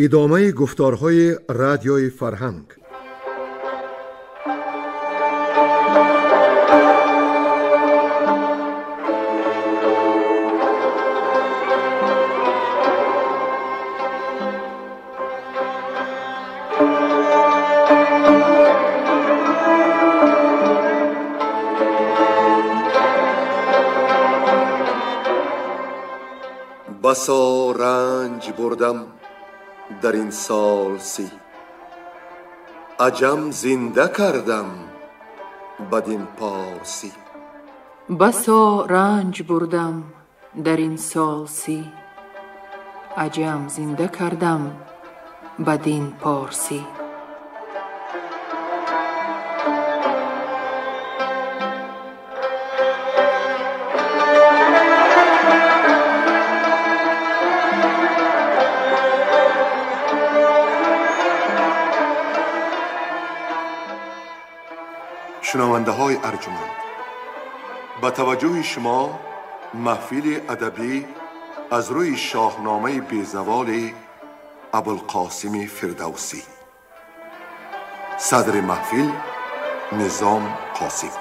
Идомаи гуфторҳои радиои фарҳанг. بسا رنج بردم در این سال سی، عجم زنده کردم بدین پارسی. بسا رنج بردم در این سال سی، عجم زنده کردم بدین پارسی. شنونده های ارجمند، به توجه شما محفل ادبی از روی شاهنامه بیزوال ابوالقاسم فردوسی. صدر محفل نظام قاسم.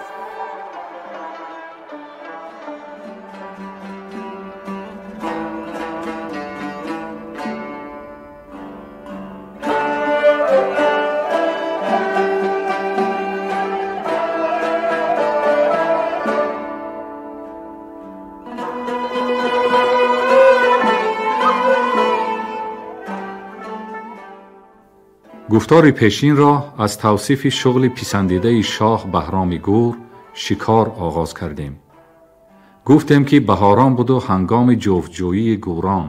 Гуфтори пешинро аз тавсифи шуғли писандидаи шоҳ Баҳроми Гур шикор оғоз кардем. Гуфтем, ки баҳорон буду ҳангоми ҷуфтҷӯии гӯрон.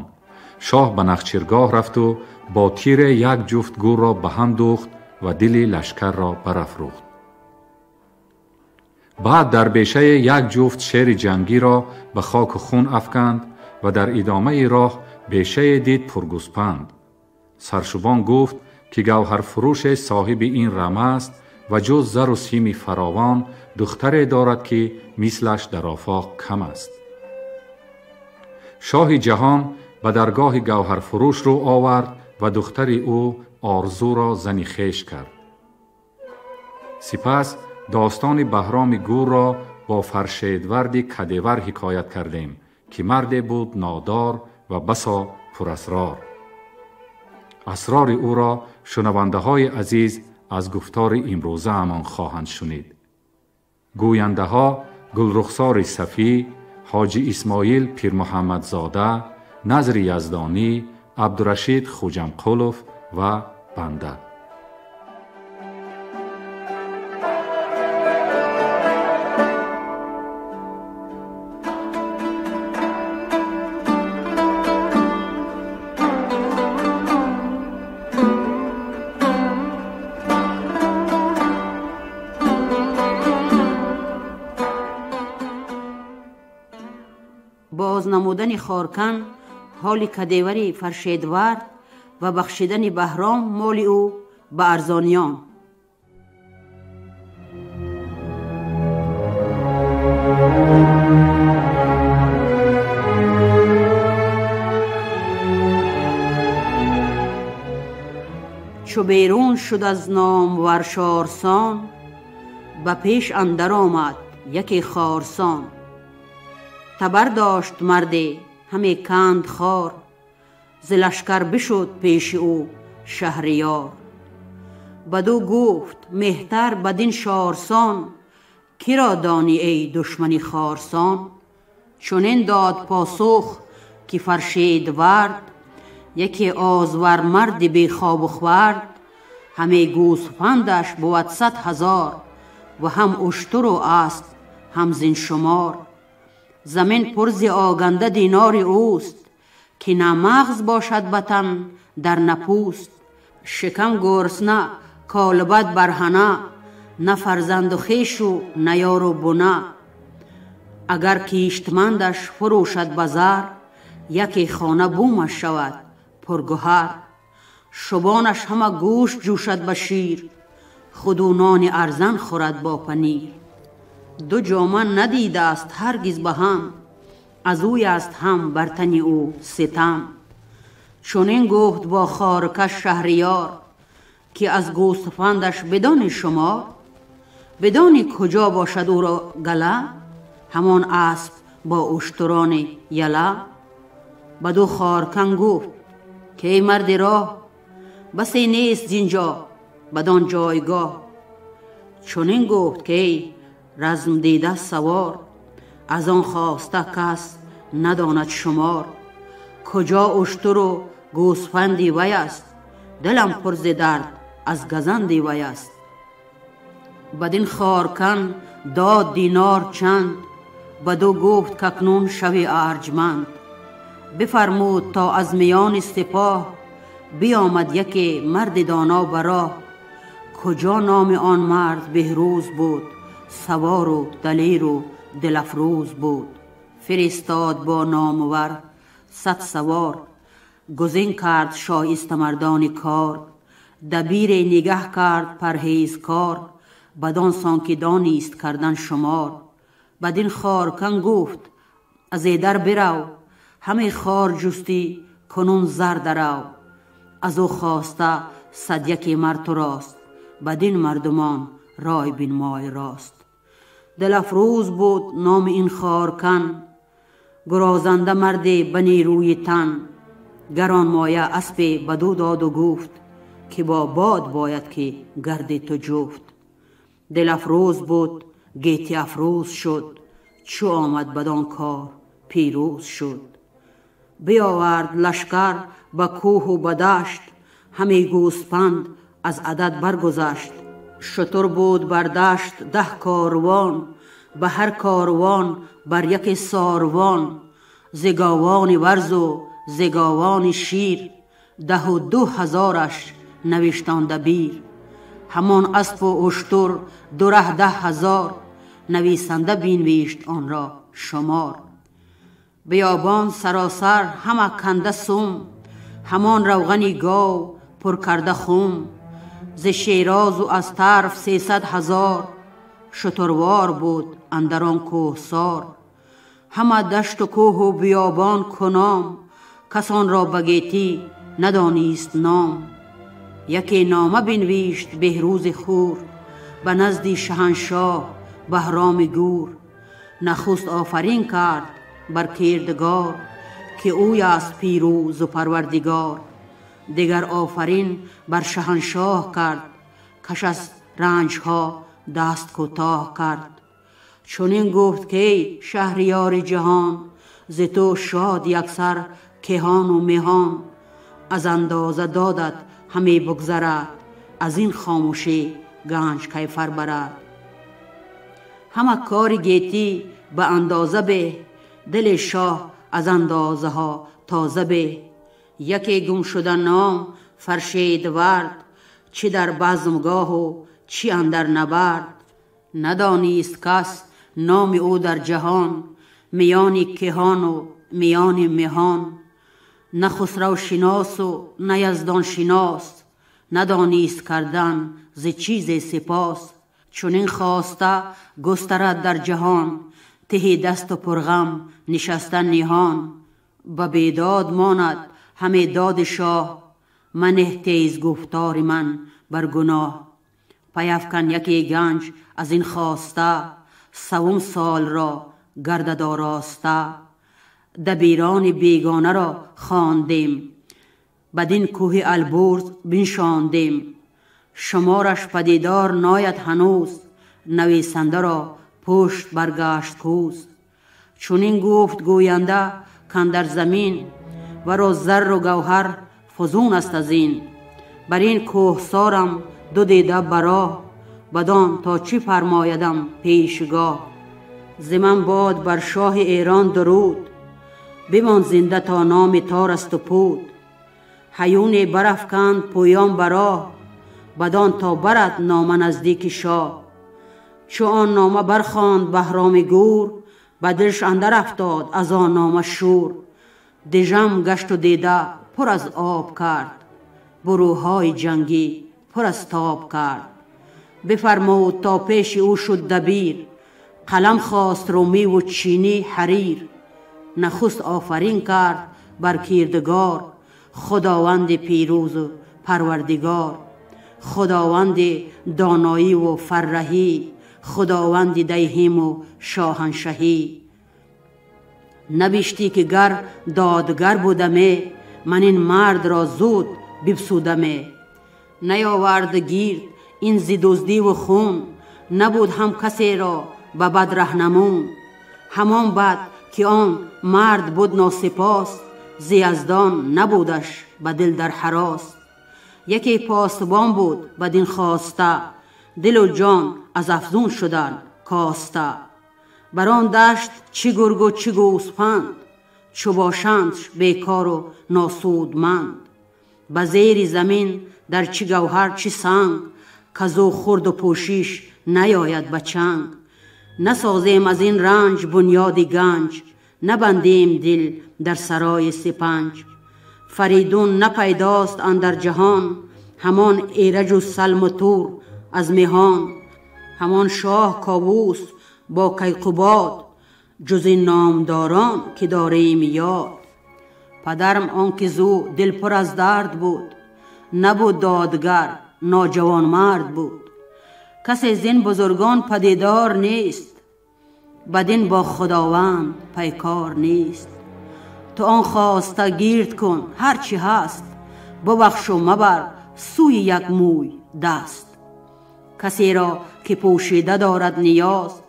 Шоҳ ба нахчиргоҳ рафту бо тире як ҷуфт гӯрро ба ҳам дӯхт ва дили лашкарро барафрӯхт. Баъд дар бешае як ҷуфт шери ҷангиро ба хоку хун афканд ва дар идомаи роҳ бешае дид пургӯспанд. Саршубон гуфт, ки гавҳарфурӯше соҳиби ин рама аст ва ҷуз зару сими фаровон духтаре дорад, ки мислаш дар офоқ кам аст. Шоҳи ҷаҳон ба даргоҳи гавҳарфурӯш рӯ овард ва духтари ӯ Орзуро зани хеш кард. Сипас достони Баҳроми Гурро бо Фаршедварди Кадевар ҳикоят кардем, ки марде буд нодор ва басо пурасрор. Асрори ӯро шунавандаҳои азиз аз гуфтори имрӯзаамон хоҳанд шунид. Гӯяндаҳо Гулрухсори Сафӣ, Ҳоҷи Исмоил Пирмуҳаммадзода, Назри Яздонӣ, Абдурашид Хуҷамқулов ва банда. Боз намудани Хоркан ҳоли кадевари Фаршедвард ва бахшидани Баҳром моли ӯ ба арзониён. Чу берун шуд аз номвар шорсон, ба пеш андар омад яке хорсон. Табар дошт марде ҳаме канд хор, зи лашкар бишуд пеши ӯ шаҳриёр. Баду гуфт меҳтар бадин шорсон, киро донӣ эй душмани хорсон? Чунин дод посух ки Фаршедвард, яке озвар марди бехобу хвард, ҳаме гӯсфандаш бувад 100,000, ва ҳам уштуру аст ҳам зиншумор. Замин пур зи оганда динори ӯст, ки на мағз бошад ба тан дар напӯст. Шикам гурсна, колбад барҳана, на фарзанду хешу на ёру буна. Агар киштмандаш фурӯшад ба зар, яке хона бумаш шавад пургуҳар. Шубонаш ҳама гӯшт ҷӯшад ба шир, худу нони арзан хӯрад бо панир. Ду ҷома надидааст ҳаргиз ба ҳам, аз ӯй аст ҳам бар тани ӯ ситам. چنین گفت با خارکش شهریار، که از گوسفندش بدانی شمار. بدانی کجا باشد او را گله، همان اسب با اشتران یله. بدو خارکن گفت که ای مرد راه، بسی نیست زینجا بدان جایگاه. چنین گفت که ای رزم دیده سوار، از آن خواسته کس نداند شمار. کجا اشتر و گوسفندی وی است، دلم پر ز درد از گزندی وی است. بدین خارکن داد دینار چند، بدو گفت کاکنون شوی ارجمند. بفرمود تا از میان سپاه، بیامد یکی مرد دانا براه. کجا نام آن مرد بهروز بود، سوار و دلیر و دل افروز بود. فرستاد با نامور 100 سوار، گزین کرد شایسته مردان کار. دبیر نگه کرد پرهیزکار، بدان سان که دانیست کردن شمار. بدین خارکن گفت از ایدر برو، همه خار جستی کنون زر درو. از او خواسته 101 مرد تو راست، بدین مردمان رای بنمای راست. دل افروز بود نام این خارکن، گرازنده مرد به نیروی تن. گران مایه اسب بدو داد و گفت، که با باد باید که گرد تو جفت. دل افروز بود گیتی افروز شد، چو آمد بدان کار پیروز شد. بیاورد لشکر به کوه و به دشت، همی گوسپند از عدد برگذشت. شتر بود بر دشت 10 کاروان، به هر کاروان بر یک ساروان. ز گاوان ورز و ز گاوان شیر، 12 هزارش نوشتان دبیر. همان اسب و اشتر 2 ره 10,000، نویسنده بینویشت آن را شمار. بیابان سراسر همه کنده سم، همان روغن گاو پر کرده خم. ز شیراز و از طرف 300,000، شتروار بود اندر آن کوهسار. همه دشت و کوه و بیابان کنام، کسان را به گیتی ندانیست نام. یکی نامه بنویشت بهروز خور، به نزد شهنشاه بهرام گور. نخست آفرین کرد بر کردگار، که اوی است پیروز و پروردگار. دگر آفرین بر شهنشاه کرد، کش از رنجها دست کوتاه کرد. چنین گفت که ای شهریار جهان، ز تو شاد یکسر کهان و مهان. از اندازه دادت همه بگذرد، از این خاموشی گنج کیفر برد. همه کار گیتی به اندازه به، دل شاه از اندازه ها تازه به. یکی گم شده نام فرشید ورد، چی در بزمگاه و چی اندر نبرد. ندانیست کس نام او در جهان، میان کهان و میان مهان. نه خسرو شناس و نه یزدان شناس، ندانیست کردن ز چیز سپاس. چنین خواسته گسترد در جهان، تهی دست و پرغم نشسته نهان. به بیداد ماند همه داد شاه، منه تیز گفتار من بر گناه. پیفکن یکی گنج از این خواسته، سوم سال را گردد آراسته. دبیران بیگانه را خواندیم، بدین کوه البرز بنشاندیم. شمارش پدیدار ناید هنوز، نویسنده را پشت برگشت کوز. چنین گفت گوینده کاندر زمین، ورا زر و گوهر فزون است از این. بر این کوهسارم دو دیده براه، بدان تا چی فرمایدم پیشگاه. ز من باد بر شاه ایران درود، بمان زنده تا نام تار است و پود. هیون برافکند پویان براه، بدان تا برد نامه نزدیک شاه. چو آن نامه برخواند بهرام گور، به دلش اندر افتاد از آن نامه شور. دژم گشت و دیده پر از آب کرد، بروهای جنگی پر از تاب کرد. بفرمود تا پیش او شد دبیر، قلم خواست رومی و چینی حریر. نخست آفرین کرد بر کردگار، خداوند پیروز و پروردگار، خداوند دانایی و فرهی، خداوند دیهیم و شاهنشهی. نبیشتی که گر دادگر بودمه، من این مرد را زود ببسودمه. نیاورد گیرد این ز دزدی و خون، نبود هم کسی را به بد رهنمون. همان بد که آن مرد بود ناسپاس، ز یزدان نبودش به دل در هراس. یکی پاسبان بود بدین خواسته، دل و جان از افزون شدن کاسته. بر آن دشت چی گرگ و چی گوسپند، چو باشندش بیکار و ناسودمند. به زیر زمین در چی گوهر چی سنگ، کزو خورد و پوشش نیاید به چنگ. نسازیم از این رنج بنیاد گنج، نبندیم دل در سرای سپنج. فریدون نپیداست اندر جهان، همان ایرج و سلم و تور از میهان. همان شاه کاووس با کیقباد، جز این نامداران که داریم یاد. پدرم آن که زو دل پر از درد بود، نبود دادگر ناجوان مرد بود. کسی زین بزرگان پدیدار نیست، بدین با خداوند پیکار نیست. تو آن خواسته گیرد کن هرچی هست، ببخش و مبر سوی یک موی دست. کسی را که پوشیده دارد نیاز،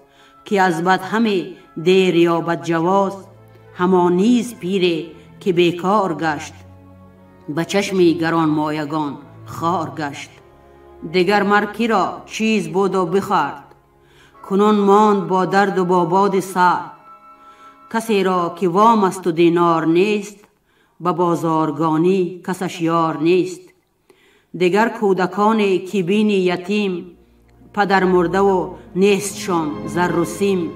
که از بد همه دیر یابد جواز. همان نیز پیره که بیکار گشت، به چشم گرانمایگان خوار گشت. دگر مر کی را چیز بود و بخورد، کنون ماند با درد و با باد سرد. کسی را که وام است و دینار نیست، به بازارگانی کسش یار نیست. دگر کودکان که بینی یتیم، پدر مرده و نیستشان زر و سیم.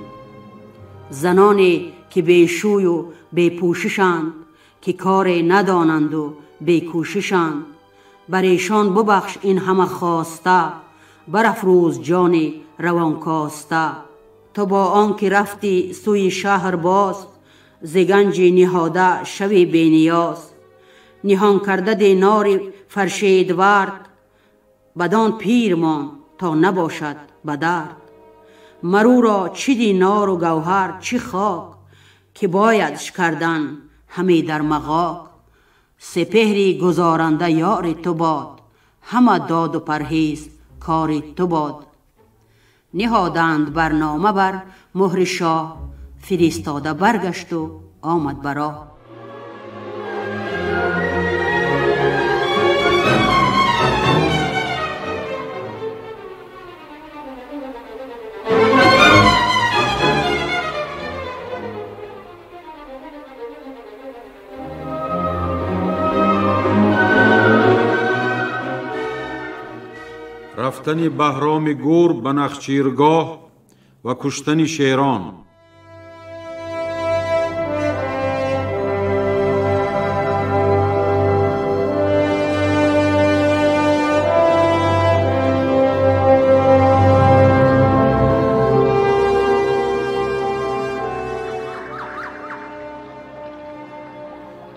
زنانی که بی شوی و بی پوششند، که کار ندانند و بی کوششند. بر ایشان ببخش این همه خواسته، برافروز جان روان کاسته. تو با آن که رفتی سوی شهر باز، ز گنج نهاده شوی بی نیاز. نهان کرده دینار فرشید ورد، بدان پیر مان تا نباشد به درد. مرو را چی دینار و گوهر چی خاک، که بایدش کردن همه در مغاک. سپهری گزارنده یار تو باد، همه داد و پرهیز کار تو باد. نهادند برنامه بر مهر شاه، فرستاده برگشت و آمد برا. رفتن بهرام گور به نخچیرگاه و کشتن شیران.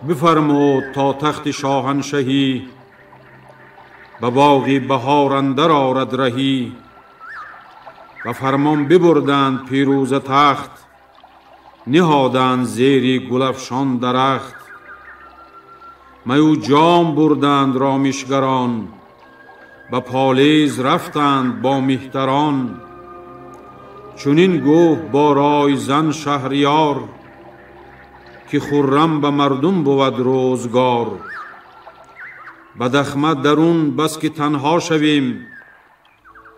بفرمود تا تخت شاهنشهی، به باغی بهار اندر آرد رهی. و فرمان ببردند پیروز تخت، نهادند زیری گلفشان درخت. می و جام بردند رامیشگران، به پالیز رفتند با مهتران. چنین گفت با رای زن شهریار، که خرم به مردم بود روزگار. به دخمه درون بس که تنها شویم،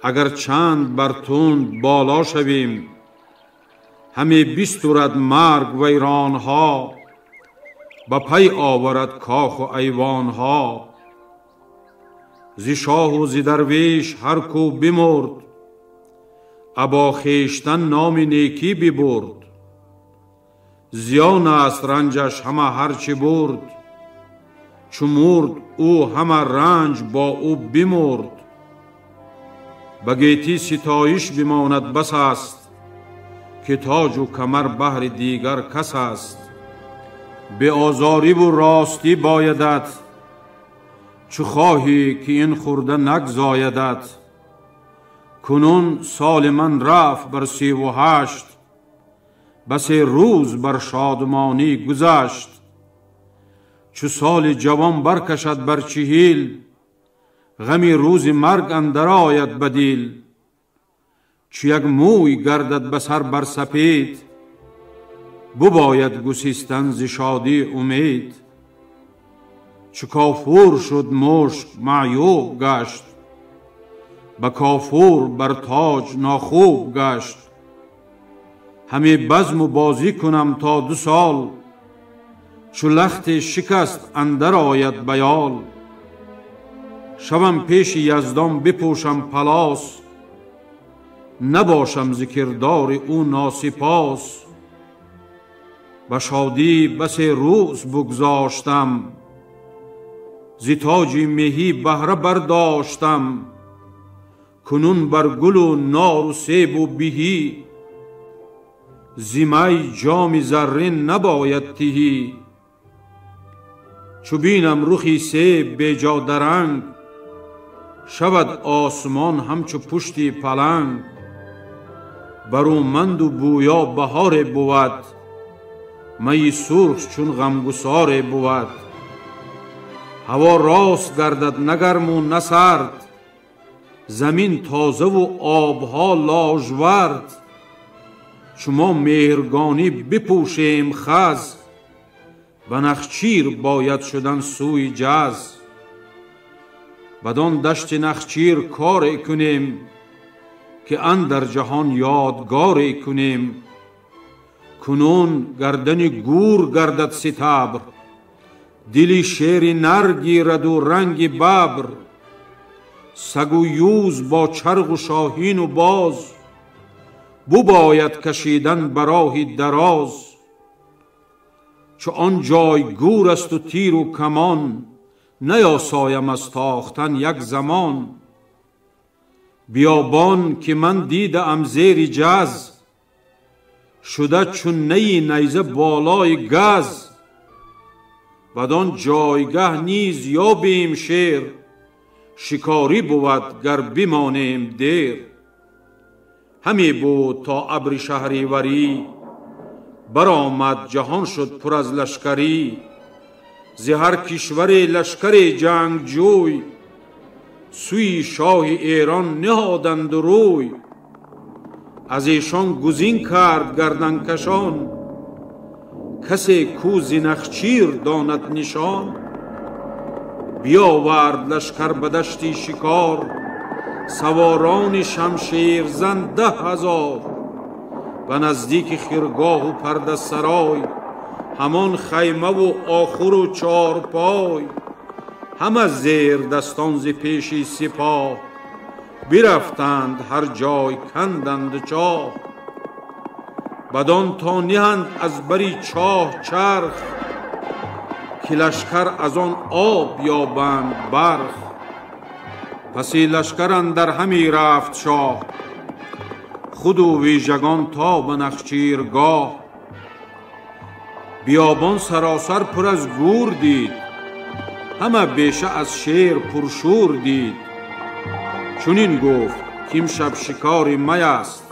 اگر چند بر تند بالا شویم. همی بستورد مرگ ویرانها، به پی آورد کاخ و ایوانها. ز شاه و ز درویش هر کو بمرد، ابا خویشتن نام نیکی ببرد. زیان است رنجش همه هرچه برد، چو مرد او همه رنج با او بمرد. به گیتی ستایش بماند بس است، که تاج و کمر بهر دیگر کس است. به آزاری و راستی بایدت، چو خواهی که این خورده نگزایدت، کنون سال من رفت بر 38، بس روز بر شادمانی گذشت. چو سال جوان برکشد بر 40، غمی روز مرگ اندر آید بدیل. چو یک موی گردد به سر بر سپید، بباید گسیستن ز شادی امید. چو کافور شد مشک معیوب گشت، به کافور بر تاج ناخوب گشت. همی بزم و بازی کنم تا 2 سال، چو لخت شکست اندر آید بیال. شوم پیش یزدان بپوشم پلاس، نباشم ز کردار او ناسپاس. به شادی بس روز بگذاشتم، ز تاج مهی بهره برداشتم. کنون بر گل و نار و سیب و بهی، ز می جام زرین نباید تهی. چو بینم رخی سیب بی جا درنگ، شود آسمان همچو پشتی پلنگ. برومند و بویا بهار بود، می سرخ چون غمگسار بود. هوا راست گردد نه گرم و نه سرد، زمین تازه و آبها لاژورد. چو ما مهرگانی بپوشیم خز، به نخچیر باید شدن سوی جز. بدان دشت نخچیر کاری کنیم، که اندر جهان یادگاری کنیم. کنون گردن گور گردد ستبر، دلی شیر نر گیرد و رنگ ببر. سگ و یوز با چرغ و شاهین و باز، بباید کشیدن براهی دراز. چو آن جای گور است و تیر و کمان، نیاسایم از تاختن یک زمان. بیابان که من دیده ام زیر جز، شده چون نی نیزه بالای گز. بدان جایگه نیز یابیم شیر، شکاری بود گر بمانیم دیر. همی بود تا ابر شهریوری، برآمد جهان شد پر از لشکری. ز هر کشور لشکر جنگجوی، سوی شاه ایران نهادند روی. از ایشان گزین کرد گردن کشان، کسی کو ز نخچیر داند نشان. بیاورد لشکر به دشتی شکار، سواران شمشیر زن 10,000. به نزدیک خرگاه و پرده سرای، همان خیمه و آخر و چارپای. همه زیر دستان ز پیشی سپاه، برفتند هر جای کندند چاه. بدان تا نهند از بری چاه چرخ، که لشکر از آن آب یابند برخ. پسی لشکر اندر همی رفت شاه، خود و ویژگان تا به نخچیرگاه. بیابان سراسر پر از گور دید، همه بیشه از شیر پرشور دید. چنین گفت کامشب شکار می است،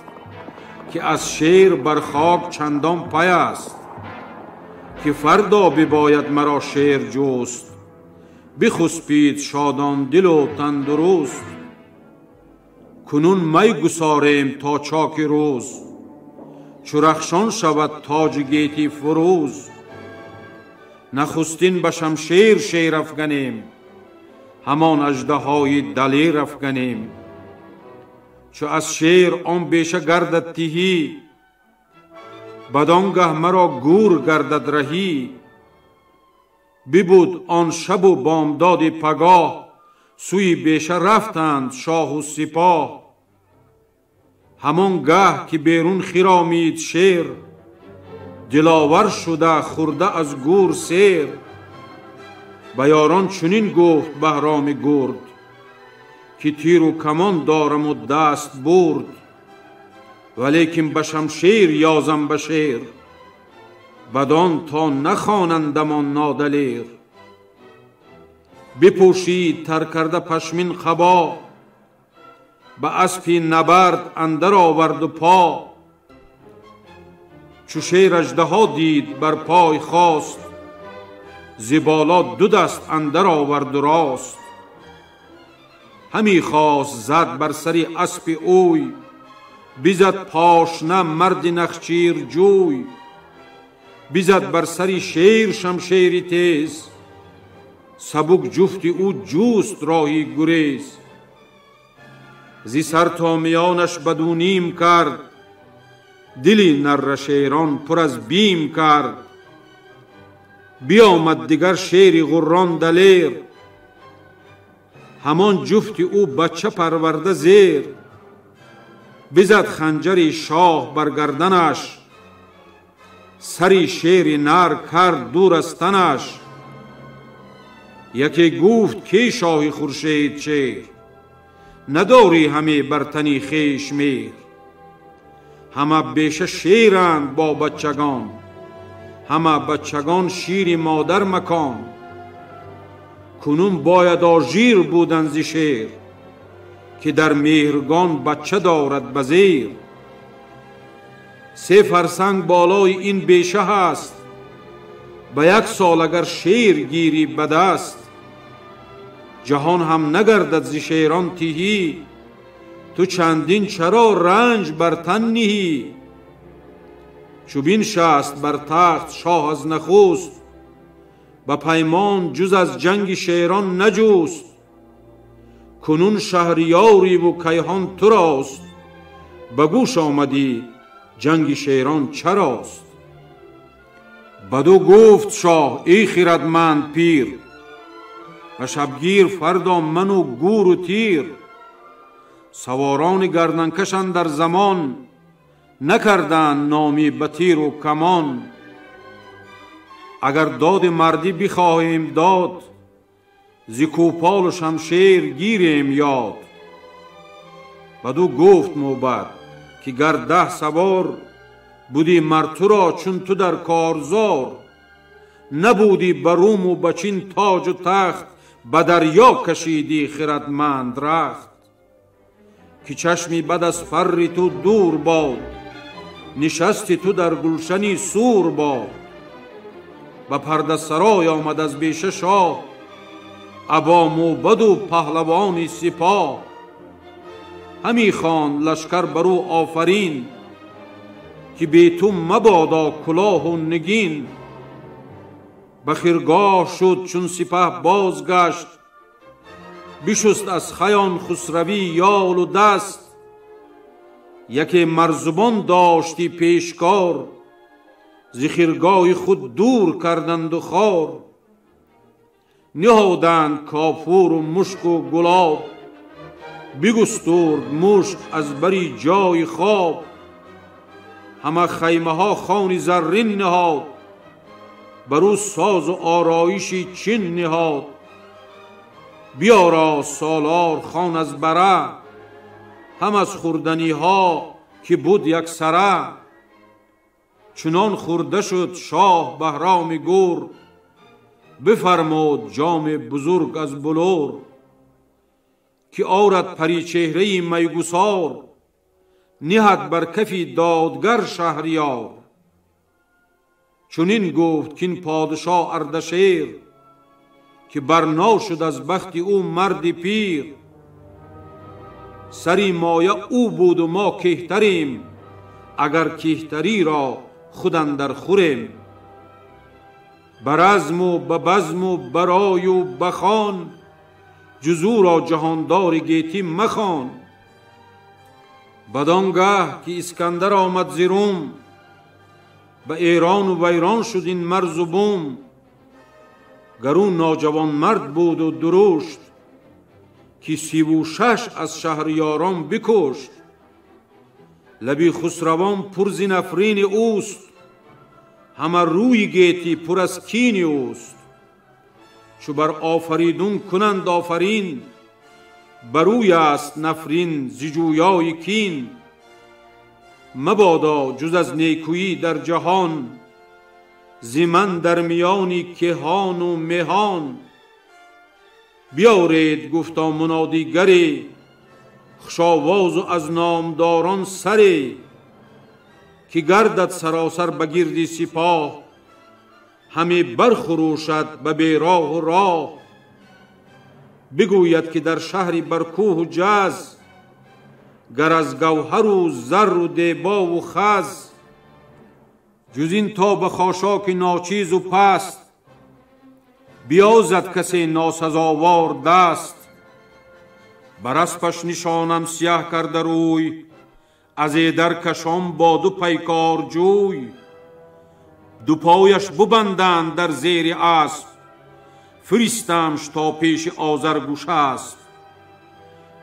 که از شیر بر خاک چندان پی است. که فردا بباید مرا شیر جست، بخسپید شادان دل و تندرست. کنون می گساریم تا چاک روز، چو رخشان شود تاج گیتی فروز. نخستین به شمشیر شیر افگنیم، همان اژدهای دلیر افگنیم. چو از شیر آن بیشه گردد تهی، بدانگه مرا گور گردد رهی. ببود آن شب و بامداد پگاه، سوی بیشه رفتند شاه و سپاه. همان گه که بیرون خرامید شیر، دلاور شده خورده از گور سیر. به یاران چنین گفت بهرام گرد، که تیر و کمان دارم و دست برد. ولیکن به شمشیر یازم به شیر، بدان تا نخوانندمان نادلیر. بپوشید تر کرده پشمین قبا، به اسپی نبرد اندر آورد و پا. چو شیر اژدها دید بر پای خاست، ز بالا دو دست اندر آورد و راست. همی خواست زد بر سر اسپ اوی، بزد پاشنه مرد نخچیر جوی. بزد بر سر شیر شمشیر تیز، سبک جفت او جوست راهی گریز. زی سر تا میانش بدو نیم کرد، دلی نره شیران پر از بیم کرد. بیامد دیگر شیر غران دلیر، همان جفت او بچه پرورده زیر. بزد خنجر شاه بر گردنش، سری شیر نر کرد دور از تنش. یکی گفت کی شاهی خورشید چهر، نداری همه بر تنی خویش مهر. همه بیشه شیرند با بچگان، همه بچگان شیر مادر مکان. کنون باید آژیر بودن ز شیر، که در مهرگان بچه دارد بزیر. 3 فرسنگ بالای این بیشه هست، به 1 سال اگر شیر گیری به دست. جهان هم نگردد ز شیران تهی، تو چندین چرا رنج بر تن نهی. چو بنشست بر تخت شاه از نخست، به پیمان جز از جنگ شیران نجست. کنون شهریاری و کیهان تو راست، به گوش آمدی جنگ شیران چراست. بدو گفت شاه ای خردمند پیر، و شبگیر فردا من و گور و تیر. سواران گردنکش اندر زمان، نکردند نامی به تیر و کمان. اگر داد مردی بخواهیم داد، ز کوپال و شمشیر گیریم یاد. بدو گفت موبد که گر 10 سوار بودی مر تو را چون تو در کارزار. نبودی بر روم و به چین تاج و تخت، به دریا کشیدی خردمند رخت. که چشمی بد از فر تو دور باد، نشستی تو در گلشنی سور باد. به پرده سرای آمد از بیشه شاه، ابا موبد و پهلوانی سپاه. همی خواند لشکر بر او آفرین، که بی تو مبادا کلاه و نگین. به خیرگاه شد چون سپه بازگشت، بشست از خیان خسروی یال و دست. یکی مرزبان داشتی پیشکار، ز خیرگاه خود دور کردند و خوار. نهادند کافور و مشک و گلاب، بگسترد مشک از بری جای خواب. همه خیمه ها خوان زرین نهاد، بر او ساز و آرایشی چین نهاد. بیاراست سالار خوان از بره، هم از خوردنی ها که بود یک سره. چنان خورده شد شاه بهرام گور، بفرمود جام بزرگ از بلور. که آرد پری چهره میگسار، نهد بر کفی دادگر شهریار. چنین گفت کاین پادشاه اردشیر، که برنا شد از بخت او مرد پیر. سری مایه او بود و ما کهتریم، اگر کهتری را خود اندر خوریم. بر رزم و به بزم و برای و بخوان، جز او را جهاندار گیتی مخوان. بدانگه که اسکندر آمد ز روم، به ایران و ویران شد این مرز و بوم. گر او ناجوان مرد بود و درشت، که 36 از شهریاران بکشت. لبی خسروان پر ز نفرین اوست، همه روی گیتی پر از کین اوست. چو بر آفریدون کنند آفرین، بروی است نفرین ز جویای کین. مبادا جز از نیکویی در جهان، ز من در میان کهان و مهان. بیارید گفتا منادیگری، خوش آواز و از نامداران سری، که گردد سراسر بگیردی سپاه، همی برخروشد به بیراه و راه. بگوید که در شهری بر کوه و جز، گر از گوهر و زر و دیبا و خز، جز این تا به خاشاک ناچیز و پست، بیازد کسی ناسزاوار دست. بر اسپش نشانم سیه کرده روی، از ایدر کشان با دو پیکار جوی. دو پایش ببندند در زیر اسب، فرستمش تا پیش آذر گوشسب.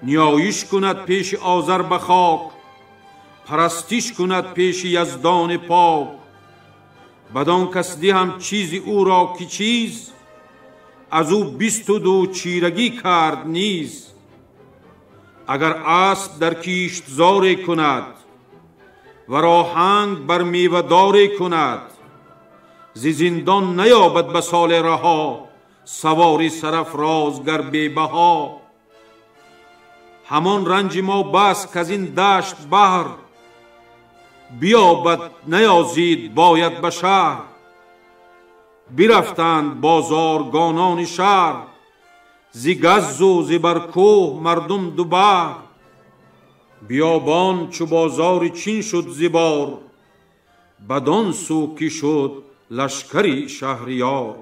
نیایش کند پیش آذر به خاک، پرستش کند پیش یزدان پاک. بدان کس دهم چیزی او را که چیز، از او 22 چیرگی کرد نیز. اگر اسب در کیشت زاری کند، و راهنگ بر میوه داری کند، ز زندان نیابد به سال رها، سواری سرافراز گر بی بها. همان رنج ما بس کز این دشت بحر، بیابد نیازید باید به شهر. برفتند بازارگانان شهر، ز گز و ز بر کوه مردم دو بحر. بیابان چو بازار چین شد ز بار، بدان سو که شد لشکری شهریار.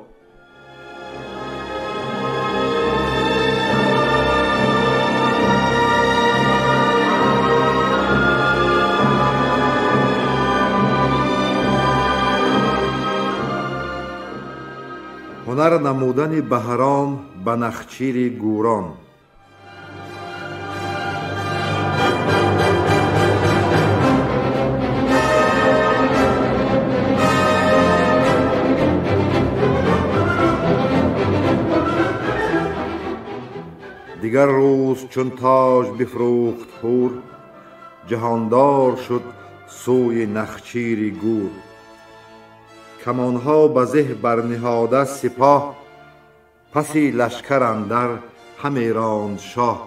هنر намудани Баҳром ба нахчири гӯрон. Дигар рӯз чун тоҷ бифрӯхт ҳур, ҷаҳондор шуд сӯи нахчири гӯр. Камонҳо ба зеҳ барниҳода сипоҳ, паси лашкар андар ҳаме ронд шоҳ.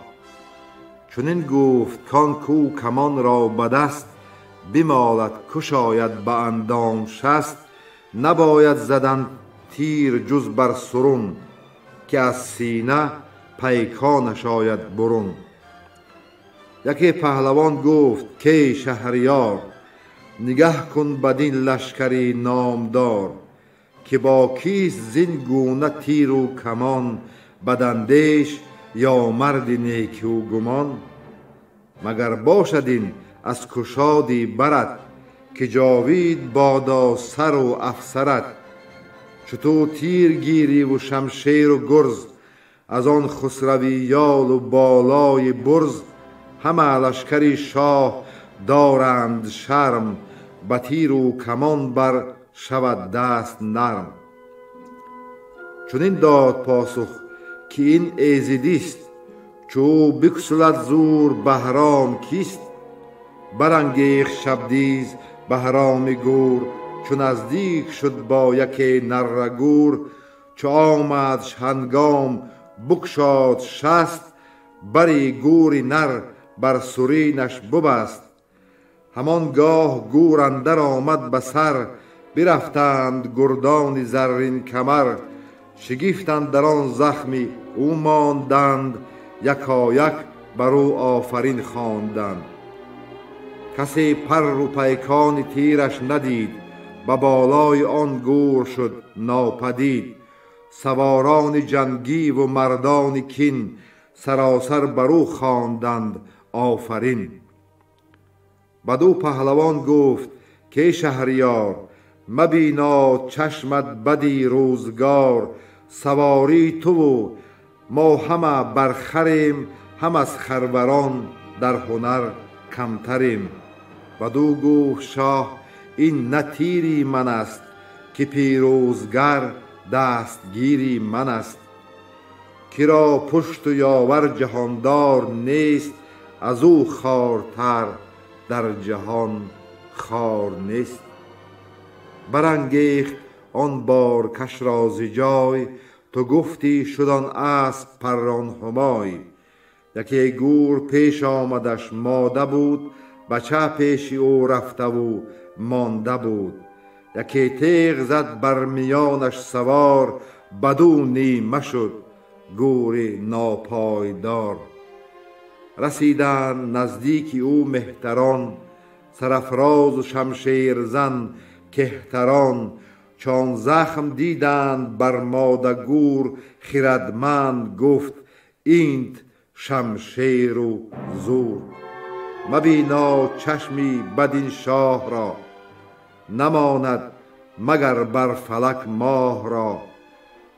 Чунин гуфт кон кӯ камон ро ба даст, бимолад кушояд ба андом шаст. Набояд задан тир ҷуз бар сурун, ки аз сина пайконаш ояд бурун. Яке паҳлавон гуфт кей шаҳриёр, нигаҳ кун бадин лашкари номдор, ки бо кист зин гуна тиру камон, бадандеш ё марди некӯ гумон. Магар бошад ин аз кушоди барат, ки ҷовид бодо сару афсарат. Чу ту тир гириву шамшеру гурз, аз он хусрави ёлу болои бурз. Ҳама лашкари шоҳ доранд шарм, ба тиру камон бар шавад даст нарм. Чунин дод посух ки ин эзидист, чу ӯ бикусулад зур Баҳром кист. Барангехт шабдиз Баҳроми гӯр, чу наздик шуд бо яке наррагӯр. Чу омадш ҳангом букшод шаст, бари гӯри нар бар суринаш бубаст. Ҳамон гоҳ гӯр андар омад ба сар, бирафтанд гурдони заррин камар. Шигифтанд дар он захми ӯ монданд, якояк бар ӯ офарин хонданд. Касе парру пайкони тираш надид, ба болои он гӯр шуд нопадид. Саворони ҷангиву мардони кин, саросар бар ӯ хонданд офарин. Баду паҳлавон гуфт ки шаҳриёр, мабинод чашмат бади рӯзгор. Саворӣ туву мо ҳама бархарем, ҳам аз харварон дар ҳунар камтарем. Баду гуфт шоҳ ин на тири ман аст, ки пирӯзгар дастгири ман аст. Киро пушту ёвар ҷаҳондор нест, аз ӯ хортар дар ҷаҳон хор нест. Барангехт он боркашро зи ҷой, تو گفتی شد آن اسب پران همای. یکی گور پیش آمدش ماده بود، بچه پیش او رفته و مانده بود. یکی تیغ زد بر میانش سوار، بدو نیمه شد گور ناپایدار. رسیدند نزدیک او مهتران، سرافراز و شمشیر زن کهتران. چون زخم دیدند بر ماده گور، خردمند گفت اینت شمشیر و زور. مبینا چشمی بدین شاه را، نماند مگر بر فلک ماه را.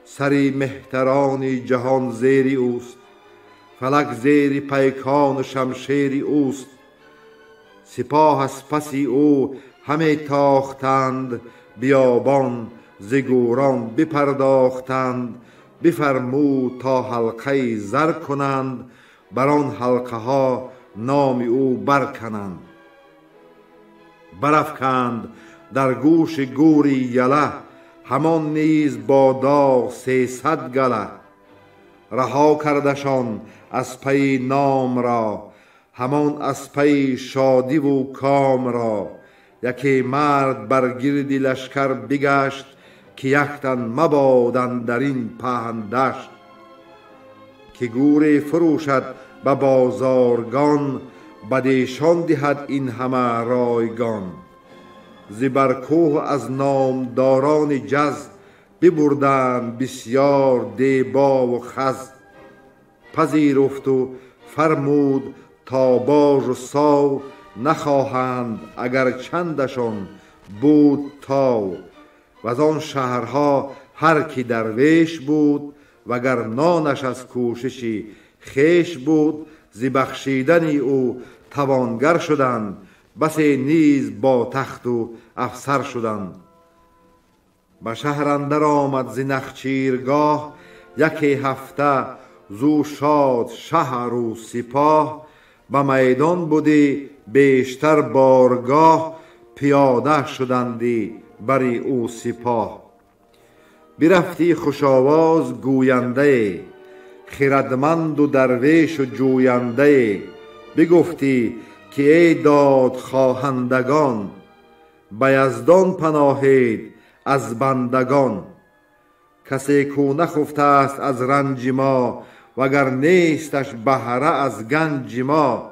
سری مهتران جهان زیر اوست، فلک زیر پیکان و شمشیر اوست. سپاه از پس او همه تاختند، بیابان ز گوران بپرداختند. بفرمود تا حلقه زر کنند، بر آن حلقه ها نام او برکنند. برافکند در گوش گوری یله، همان نیز با داغ 300 گله. رها کردشان از پی نام را، همان از پی شادی و کام را. یکی مرد بر گرد لشکر بگشت، که یک تن مباد اندر این پهن دشت. که گوری فروشد به بازارگان، بدیشان دهد این همه رایگان. ز بر کوه از نامداران جز، ببردند بسیار دیبا و خز. پذیرفت و فرمود تا باژ و ساو، نخواهند اگر چندشان بود تاو. وز آن شهرها هر کی درویش بود، وگر نانش از کوشش خویش بود. ز بخشیدن او توانگر شدند، بسی نیز با تخت و افسر شدند. به شهر اندر آمد ز نخچیرگاه، یکی هفته زو شاد شهر و سپاه. به میدان بدی بیشتر بارگاه، پیاده شدندی بر او سپاه. برفتی خوش آواز گوینده، خردمند و درویش و جوینده. بگفتی که ای داد خواهندگان، به یزدان پناهید از بندگان. کسی کو نخفته است از رنج ما، وگر نیستش بهره از گنج ما.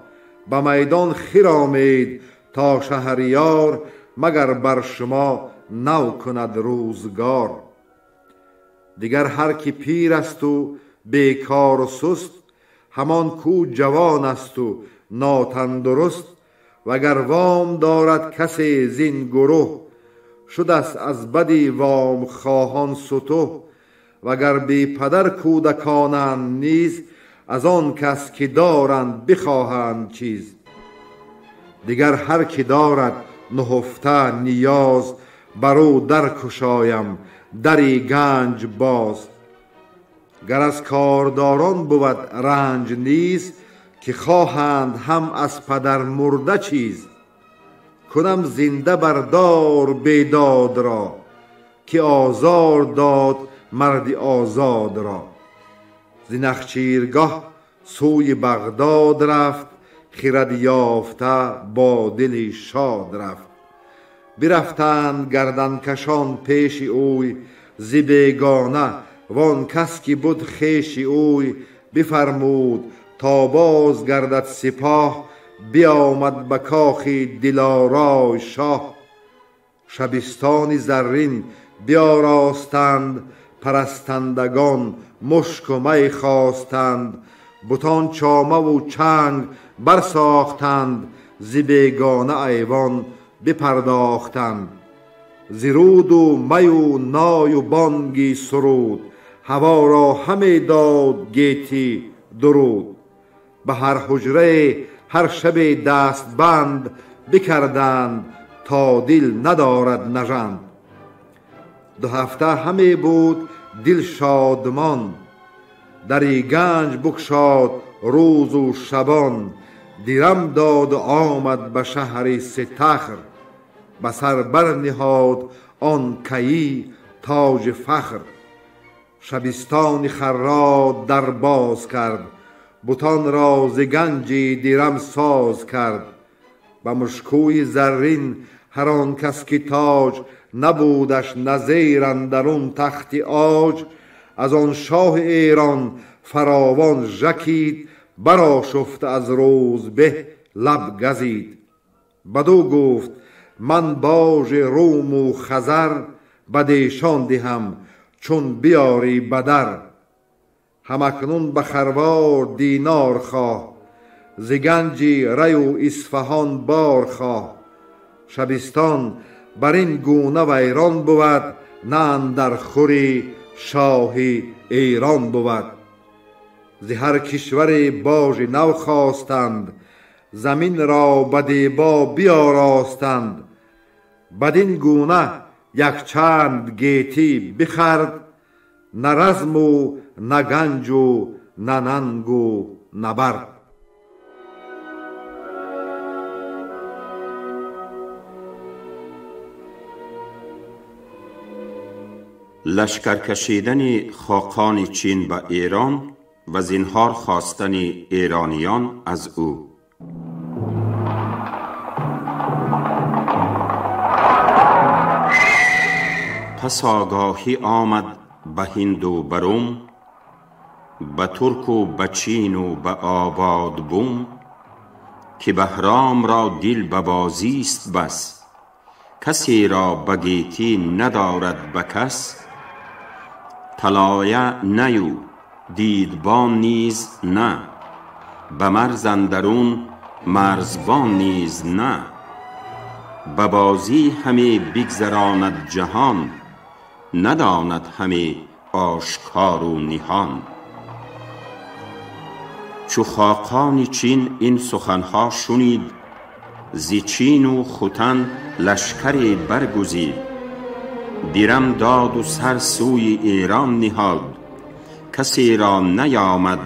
به میدان خرامید تا شهریار، مگر بر شما نو کند روزگار. دیگر هر کی پیر است و بیکار و سست، همان کو جوان است و ناتندرست. وگر وام دارد کسی زین گروه، شده است از بدی وام خواهان ستوه. وگر بی پدر کودکانند نیز، از آن کس که دارند بخواهند چیز. دیگر هر کی دارد نهفته نیاز، بر او در گشایم دری گنج باز. گر از کارداران بود رنج نیز، که خواهند هم از پدر مرده چیز. کنم زنده بر دار بیداد را، که آزار داد مرد آزاد را. ز نخچیرگاه سوی بغداد رفت، خرد یافته با دل شاد رفت. برفتند گردن کشان پیش اوی، ز بیگانه وان کس که بد خویش اوی. بفرمود تا باز گردد سپاه، بیامد به کاخ دلارای شاه. شبستان زرین بیاراستند، پرستندگان مشک و می خواستند. بتان چامه و چنگ برساختند، ز بیگانه ایوان بپرداختند. ز رود و می و نای و بانگ سرود، هوا را همی داد گیتی درود. به هر حجره هر شب دست بند، بکردند تا دل ندارد نژند. 2 هفته همی بود دل شادمان، دری گنج بگشاد روز و شبان. درم داد و آمد به شهر ستخر، به سر برنهاد آن کیی تاج فخر. شبستان خراد در باز کرد، بتان را ز گنجی درم ساز کرد. به مشکوی زرین هر آن کس که تاج، نبودش نظیر اندرون تخت عاج. از آن شاه ایران فراوان ژکید، برآشفته از روز به لب گزید. بدو گفت من باژ روم و خزر، بدیشان دهم چون بیاری بدر. هم اکنون به خروار دینار خواه، ز گنج ری و اصفهان بار خواه. شبستان بر این گونه ویران بود، نه اندر خوری شاه ایران بود. ز هر کشور باژ نو خواستند، زمین را به دیبا بیاراستند. بدین گونه یک چند گیتی بخورد، نه رزم و نه گنج و نه ننگ و نبرد. لشکر کشیدن خاقان چین به ایران و زینهار خواستن ایرانیان از او. پس آگاهی آمد به هند و به روم، به ترک و به چین و به آباد بوم، که بهرام را دل به بازی است بس، کسی را به گیتی ندارد به کس. طلایه نه و دیدبان نیز نه، به مرز اندرون مرزبان نیز نه. به بازی همی بگذراند جهان، نداند همی آشکار و نهان. چو خاقان چین این سخنها شنید، ز چین و ختن لشکری برگزید. درم داد و سر سوی ایران نهاد، کسی را نیامد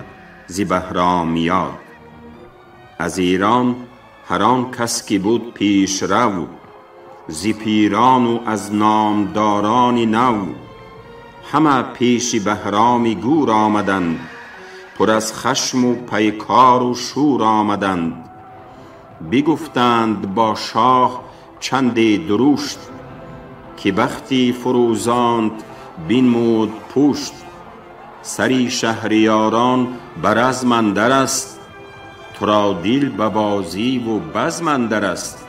ز بهرام یاد. از ایران هر آن کس که بود پیش رو، ز پیران و از نامداران نو. همه پیش بهرام گور آمدند، پر از خشم و پیکار و شور آمدند. بگفتند با شاه چندی درشت، که بختی فروزاند بنمود پشت. سری شهریاران بر رزم اندر است، تو را دل به بازی و بزم اندر است.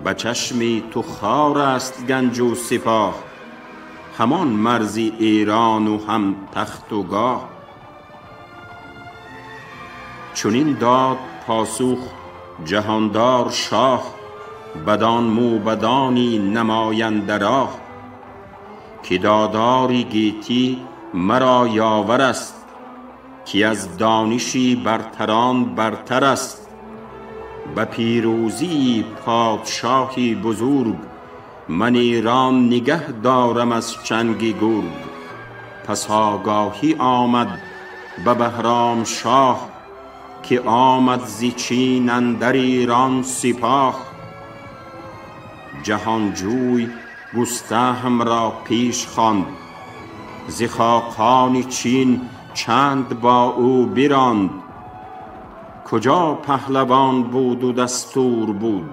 به چشم تو خوار است گنج و سپاه، همان مرز ایران و هم تخت و گاه. چنین داد پاسخ جهاندار شاه، بدان موبدانی نماینده راه. که داداری گیتی مرا یاور است، که از دانشی برتران برتر است. به پیروزی پادشاهی بزرگ، من ایران نگه دارم از چنگ گرگ. پس آگاهی آمد به بهرام شاه، که آمد ز چین اندر ایران سپاه. جهانجوی گستهم را پیش خواند، ز خاقان چین چند با او براند. کجا پهلوان بود و دستور بود،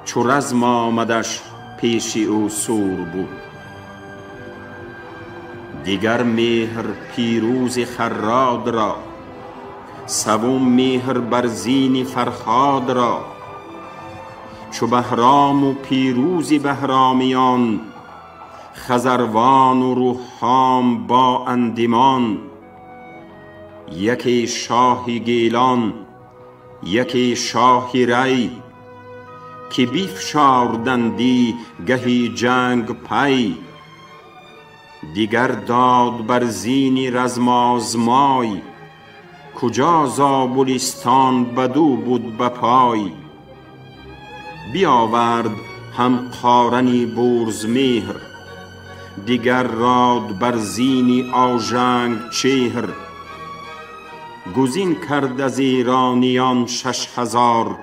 چو رزم آمدش پیش او سور بود. دیگر مهر پیروز خراد را، سوم مهر برزین فرهاد را. چو بهرام و پیروز بهرامیان، خزروان و روحام با اندیمان. یکی شاه گیلان یکی شاه ری، که بیفشاردندی گهی جنگ پی. دیگر داد بر زین رزم آزمای، کجا زابلستان بدو بود به پای. بیاورد هم قارنی برز مهر، دیگر راد بر زین آژنگ چهر. گزین کرد از ایرانیان 6000،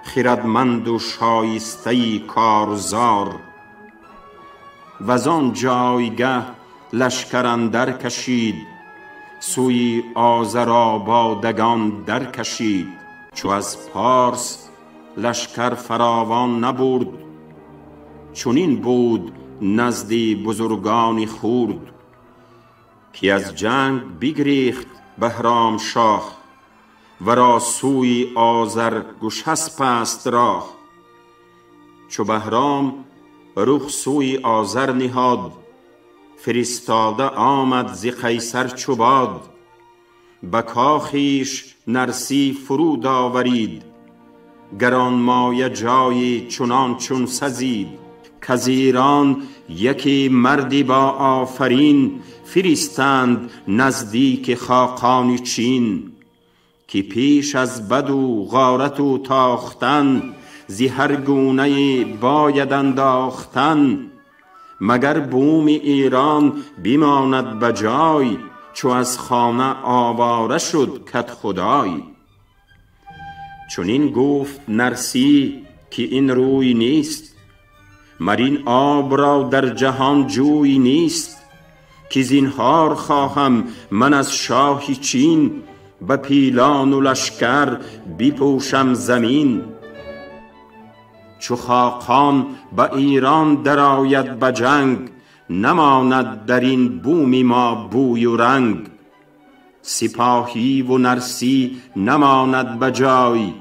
خردمند و شایسته کارزار. وزان جایگه لشکر اندر کشید، سوی آذرآبادگان در کشید. چو از پارس لشکر فراوان نبرد، چنین بود نزدی بزرگانی خورد. که از جنگ بگریخت بهرام شاه، ورا سوی آذر گشسپ است راه. چو بهرام رخ سوی آذر نهاد، فرستاده آمد ز قیصر چو باد. به کاخیش نرسی فرود آورید، گرانمایه جایی چنان چون سزید. کز ایران یکی مردی با آفرین، فرستند نزدیک خاقان چین. که پیش از بد و غارت و تاختن، ز هر گونه باید انداختن. مگر بوم ایران بماند به جای، چو از خانه آواره شد کدخدای. چنین گفت نرسی که این روی نیست، مر این آب را در جهان جوی نیست. که زینهار خواهم من از شاه چین، به پیلان و لشکر بپوشم زمین. چو خاقان به ایران درآید به جنگ، نماند در این بوم ما بوی و رنگ. سپاهی و نرسی نماند به جای،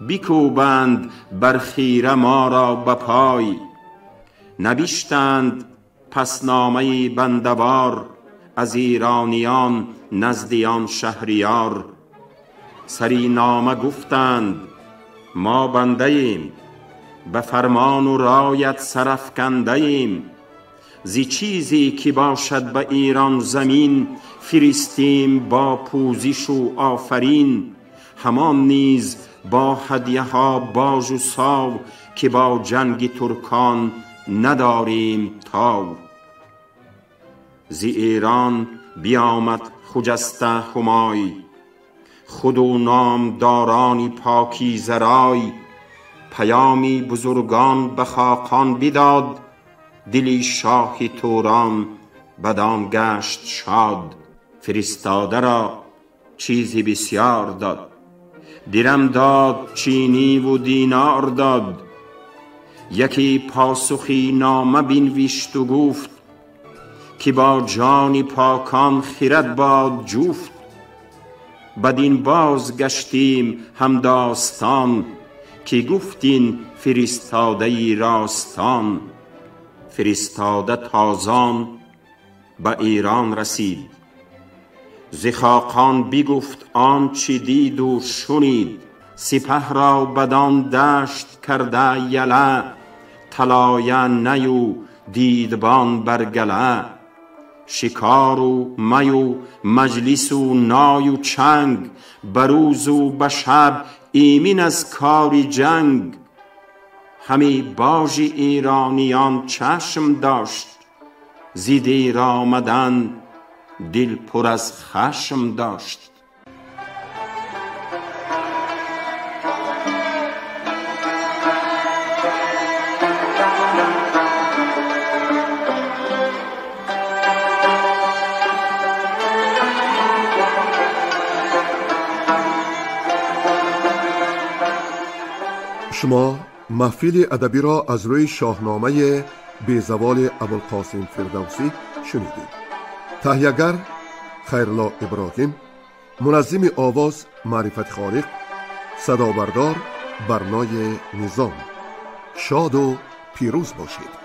بکوبند بر خیره ما را به پای. نبشتند پس نامه بنده وار، از ایرانیان نزد آن شهریار. سری نامه گفتند ما بنده ایم، به فرمان و رایت سرافکنده ایم. زی چیزی که باشد به ایران زمین، فرستیم با پوزش و آفرین. همان نیز با هدیه ها باج و ساو، که با جنگ ترکان نداریم تاو. زی ایران بیامد خجسته همای، خود و نامدارانی پاکیزه رای. پیامی بزرگان به خاقان بداد، دلی شاه توران بدان گشت شاد. فرستاده را چیزی بسیار داد، درم داد چینی و دینار داد. یکی پاسخی نامه بنوشت و گفت، که با جان پاکان خرد باد جفت. بدین باز گشتیم هم داستان، که گفتین فرستاده راستان. فرستاده تازان به ایران رسید، ز خاقان بگفت آنچه دید و شنید. سپه را بدان دشت کرده یله، طلایه نی و دیدبان بر گله. شکار و می و مجلس و نای و چنگ، به روز و به شب ایمن از کار جنگ. همی باژ ایرانیان چشم داشت، ز دیر آمدن دل پر از خشم داشت. شما محفل ادبی را از روی شاهنامه بی‌زوال ابوالقاسم فردوسی شنیدید. تهیه‌گر خیرالله ابراهیم، منظم آواز معرفت خالق، صدابردار برنای نظام. شاد و پیروز باشید.